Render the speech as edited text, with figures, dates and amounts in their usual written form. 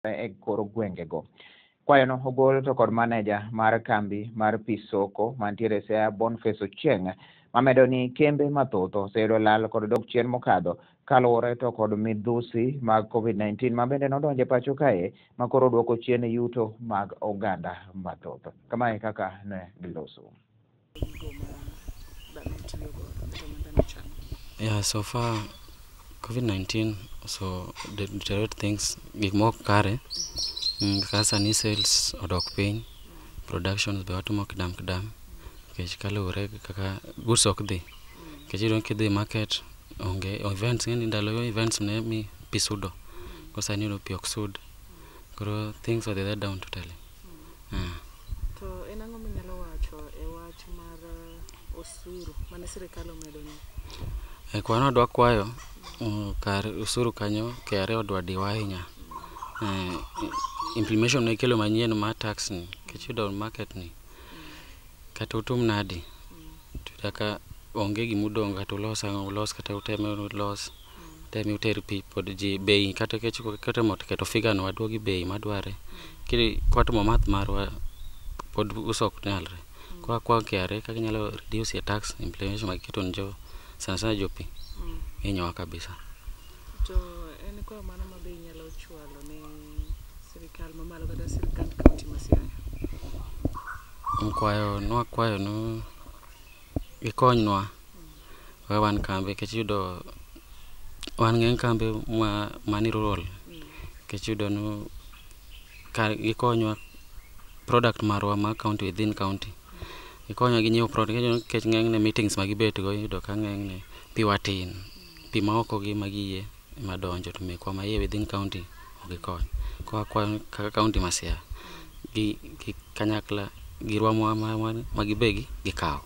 E kor gwengego. Kwayono ogol to kod maneja mar kambi mar pi soko mantiere Siaya, Boniface Ochieng', mamedo ni kembe mathoth oseyudo lal kod dok chien mokadho kaluwore to kod midhusi mag COVID-19 ma bende nodonjo e pacho kae ma koro duoko chien yuto mag oganda mathoth. Kamae kaka ne giloso. Gigo ma dhano tiyo godo kata ma dhano chamo. Yeah, so far COVID-19 so deteriorate things, gik moko kare. Kaka sani sales odok piny, productions be watimo kidam kidam nikech kaluwore gi kaka goods ok dhi. Nikech iyudo ni kidhi market onge events, ing'eni ndalo events ne mi pi sudo. Koro sani iyudo pi ok sud. Koro things odhi down totally. To en ang'o minyalo wacho e wach mar osuru mane sirikal omedo ni? E kwa nwadwa kwayo kar osuru kanyo KRA odwa diwa ahinya. Implementation ne ikelo manyien mar tax ni, nikech iyudo market ni kata utim nadi to kaka onge gimodong', kata ulos ang'o, ulos kata utem ulos tem uter pi pod ji bei kata kech kitemo keto figure no waduogi bei madware kwatimo math marwa pod uso ok nyalre. Koro akwayo KRA kaka ginyalo reduce tax implementation magiketo ne jo sana sana jo pi hinyowa kabisa. To en kwayo mano ma be inyalo chwalo ne sirikal mamalo kata sirikand kaunti ma Siaya? Kwayo nwakwayo nu gikonywa kaka wan kambi, nikech iyudo wan ng'eny kambe ma mani rural, nikech iyudo nu kar gikonywa product marwa ma county, within county gikonywa gi nyiewo product, nikech ng'enyne meetings ma gibet go iyudo ka ng'enyne pi watin, pi maoko gi ema giyie ema donjo, to mekwa ma iye within county ok gikony. Koro akwayo kaka county ma Siaya gi kanyakla girwa ma gibe gikaw.